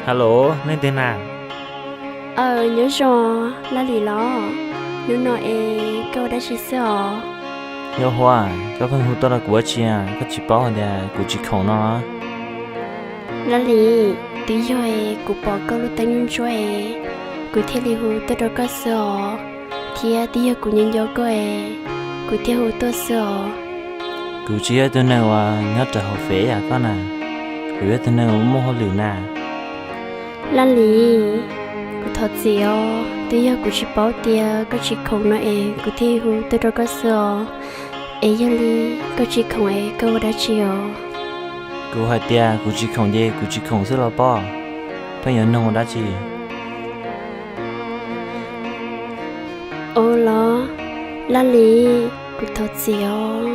Alo, leej twg na? Aw, nyob zoo, Laj Lis los? Hnub no es koj ua dab tsi xwb os? Nkauj Huab, koj pheej hu tuaj rau kuv ua dab tsi? Koj tsis paub hais tias kuv tsis khoom no? Laj Lis, twb yog es kuv pom koj lub teeb ntsuab es kuv thiaj li hu tuaj rau koj xwb os, thiab twb yog kuv nco nco koj es kuv thiaj hu tuaj xwb os. Kuv tsis yog tus neeg uas nyob rau hauv fem yam koj na, kuv yog tus neeg uas muaj hauj lwm na. Laj Lis, kuv thov txim os, twb yog kuv tsis paub tias koj tsis khoom no es kuv thiaj hu tuaj rau koj xwb os. Es yog li koj tsis khoom es koj ua dab tsi os? Kuv hais tias kuv tsis khoom ces kuv tsis khoom xwb los pob, pheej yuav nug ua dab tsi? Ua los, Laj Lis, kuv thov txim os,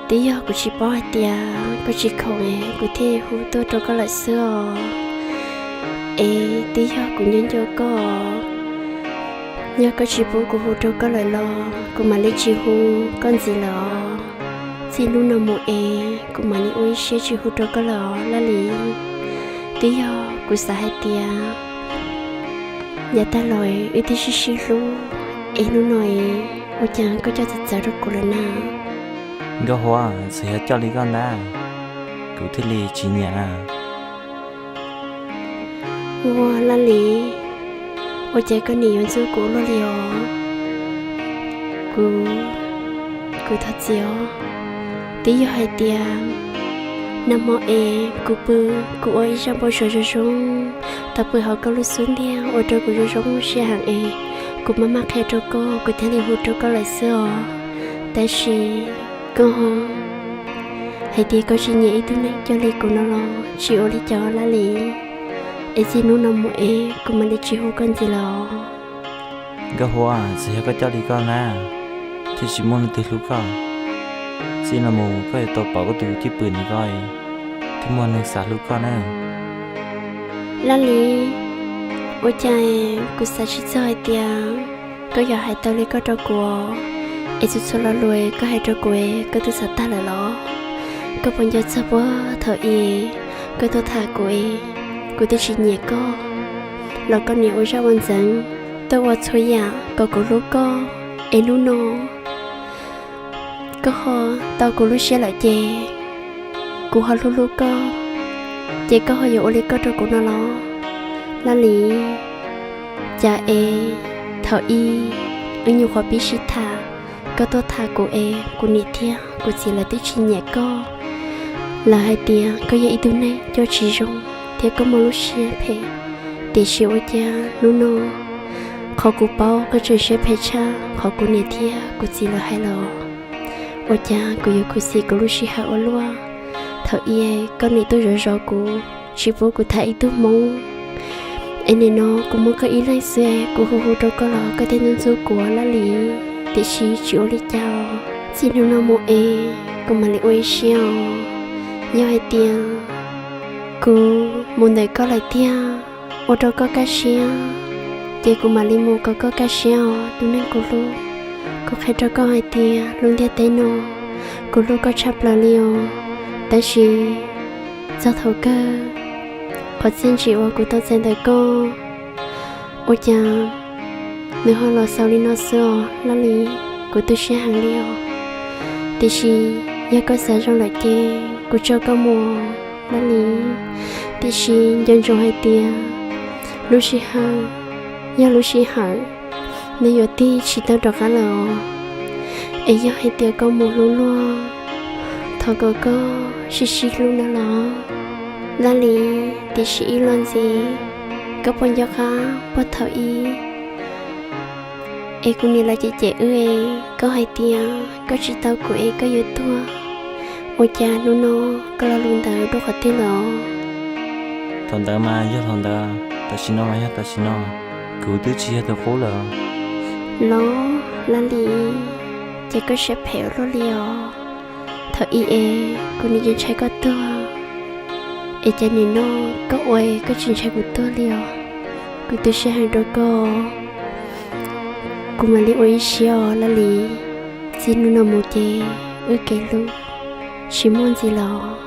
twb yog kuv tsis paub hais tias koj tsis khoom es kuv thiaj hu tuaj rau koj lawm xwb os. Es twb yog kuv nco nco koj, yog koj tsis pub kuv hu rau koj lawm los kuv mam li tsis hu koj ntxiv lawm os. Txij hnub no mus es kuv mam li ua ib siab tsis hu rau koj lawm os Laj Lis. Twb yog kuv xav hais tias yav tag los wb twb sib sib hlub, es hnub no es ua cas koj coj txawv txawv rau kuv lawm na? Nkauj Huab, txawm yog coj li koj ntag, kuv thiaj li tsis nyiam na. Ua Laj Lis, ua cas koj nim yuav ntxub kuv ua luaj li os? Kuv, kuv thov txim os. Twb yog hais tias nag hmo es kuv pw, kuv ua ib zaj npau suav zoo zoo tau pw hauv koj lub xub ntiag ua rau kuv zoo zoo siab heev es kuv maj maj qhia rau koj, kuv thiaj li hu rau koj lawm xwb os. Tab sis koj ho hais tias koj tsis nyiam ib tug neeg coj li kuv no los tsis ua li cas Laj Lis. Es txij hnub no mus es kuv mam li tsis hu koj ntxiv lawm os. Nkauj Huab, txawm yog koj coj li koj na, thiaj tsis muaj leej twg hlub koj. Txij no mus koj yuav tau pom koj tus cwj pwm ntawm koj, thiaj muaj neeg xav hlub koj na. Laj Lis, ua cas kuv xav tsis txog hais tias koj yuav hais tau li koj rau kuv, es txhua txhua lo lus koj hais rau kuv koj twb xav tag lawm los? Koj puas nco txog puag thaum ub koj tuaj tham kuv es kuv twb tsis nyiam koj los koj nim ua zaj ua ntxeev tuaj ua txhua yam kom kuv hlub koj, es hnub no koj ho tau kuv lub siab lawm ces kuv ho hlub hlub koj, ces koj ho yuav ua li koj rau kuv no los? Laj Lis, cas es thaum ub wb nyuam qhuav pib sib tham, koj tuaj tham kuv es kuv niam thiab kuv txiv lawv twb tsis nyiam koj. Lawv hais tias koj yog ib tug neeg coj tsis zoo thiab koj muaj lub siab phem. Tiam sis ua cas hnub no qhov kuv paub koj tseem siab phem tshaj qhov kuv niam thiab kuv txiv lawv hais los? Ua cas kuv yuav khuv xim kuv lub sij hawm ua luaj? Thaum ub koj nim tuaj zov zov kuv, tsis pub kuv tham ib tug hmoob, es nim no kuv muaj koj ib leeg xwb, kuv hu hu rau koj los koj thiaj ntxub ntxub kuv Laj Lis. Tiam sis tsis ua li cas, txij hnub no mus es kuv mam li ua ib siab os. Yog hais tias kuv mus ntawm koj lawm tiag, ua rau koj kaj siab, ces kuv mam li mus kom koj kaj siab os tus neeg kuv hlub. Kuv qhia rau koj hais tias lub ntiaj teb no kuv hlub koj tshaj plaws li os. Tab sis txog thaum kawg, qhov txiaj ntsim uas kuv tau txais ntawm koj, ua cas nws ho los xaus li no xwb os Laj Lis. Kuv tu siab heev li os. Tiam sis yog koj xav zoo lawm ces kuv tso koj mus Laj Lis. Tiam sis nco ntsoov hais tias lub sij hawm yog lub sij hawm, nws yuav tig tsis tau rov qab lawm os. Es yog hais tias koj mus hlub luag, thov kom koj sib sib hlub nawb los Laj Lis. Tiam sis ib los ntxiv, koj puas nco qab puag thaum ub es kuv niam lawv cem cem wb es koj hais tias koj tsis tau kuv es koj yuav tuag? Ua cas hnub no koj lo lus ntawd dua qhov twg los? Thaum ntawd mas yog thaum ntawd, tam sim no mas yog tam sim no, kuv twb tsis yog tus qub lawm. Los Laj Lis, ces koj siab phem ua luaj li os. Thaum ub es kuv nim ntshai koj tuag, es cas nim no koj ua koj tsis ntshai kuv tuag li os? Kuv tu siab heev rau koj. Kuv mam li ua ib siab os Laj Lis. Txij hnub no mus ces wb kev hlub tsis muaj ntxiv los.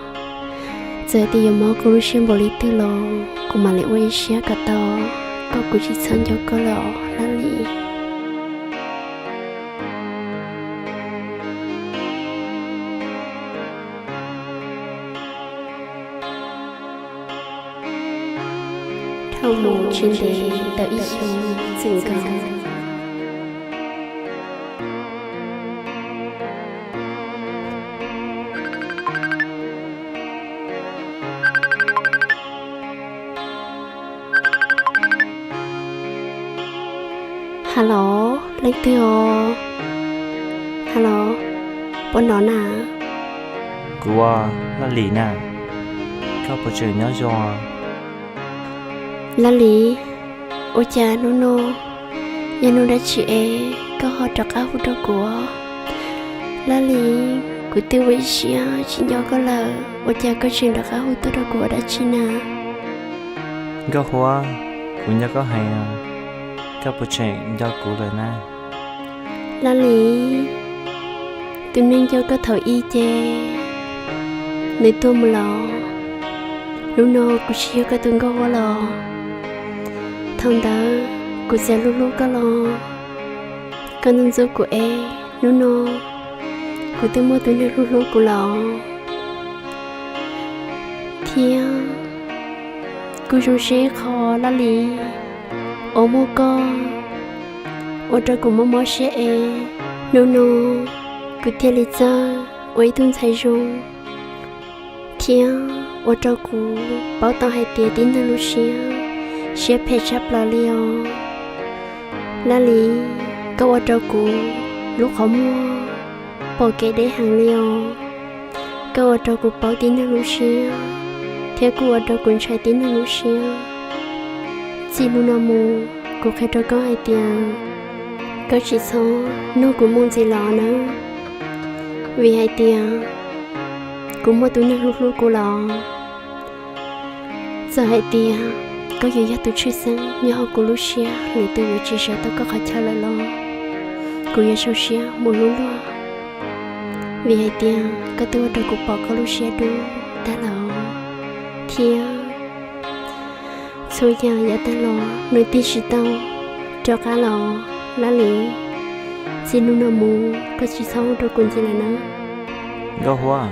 Txawm tias yuav mob kuv lub siab npaum li twg los kuv mam li ua ib siab kom tau, kom kuv tsis txhob nco koj lawm os Laj Lis. Dhau mus tsis ntev ntawm ib xyoos txwm nkaus. Hello, leej twg os? Hello, puas hnov na? Kuv, Laj Lis na, koj puas tseem nyob zoo? Laj Lis, ua cas hnub no yog hnub dab tsi es koj ho rov qab hu rau kuv? Laj Lis, kuv twb ua ib siab tsis nco koj lawm, ua cas koj tseem rov qab hu tuaj rau kuv ua dab tsi na? Nkauj Huab, kuv nco koj heev, koj puas tseem nco kuv lawm na? Laj Lis, tus neeg nco koj thaum ub ces nws tuag mus lawm. Hnub no kuv tsis yog koj tus Nkauj Huab lawm. Thaum ntawd kuv txawm hlub hlub koj los koj ntxub ntxub kuv es hnub no kuv twb muaj tus neeg hlub hlub kuv lawm. Thiab kuv zoo siab ib qho Laj Lis uas muaj koj ua rau kuv mob mob siab es hnub no kuv thiaj li txawj ua ib tug ntxhais zoo thiab ua rau kuv paub tau hais tias tib neeg lub siab, siab phem tshaj plaws li os. Laj Lis, koj ua rau kuv lub qhov muag pom kev deb heev li os. Koj ua rau kuv paub tib neeg lub siab thiab kuj ua rau kuv ntshai tib neeg lub siab. Txij hnub no mus kuv qhia rau koj hais tias koj tsis txhob nug kuv mus ntxiv lawm nawb, vim hais tias kuv muaj tus neeg hlub hlub kuv lawm. Txawm hais tias koj yuav yog tus tshwj xeeb nyob hauv kuv lub siab, lwm tus yuav tsis sawv tau koj qhov chaw lawm los kuv yuav sau siab mus hlub luag, vim hais tias koj twb ua rau kuv pom koj lub siab dub tag lawm thiab txhua yam yav tag los nws tig tsis tau rov qab los. Laj Lis, txij hnub no mus koj tsis txhob hu rau kuv ntxiv lawm nawb. Nkauj Huab,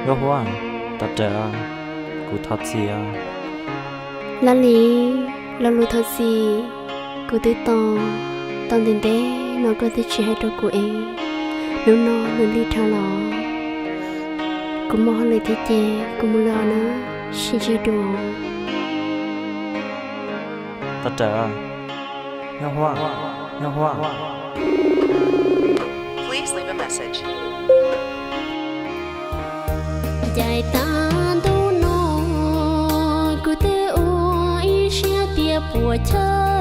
Nkauj Huab, tos rawm, kuv thov txim. Laj Lis, lo lus thov txim kuv twb tos tau ntev ntev no koj twb tsis hais rau kuv es hnub no nws lig dhau los. Kuv muaj hauj lwm thiab ces kuv mus lawm nawb, sib ntsib dua. Tos rawm, Nkauj Huab, Nkauj Huab. Ncaim tag ntuj no kuv twb ua ib siab tias puas chaw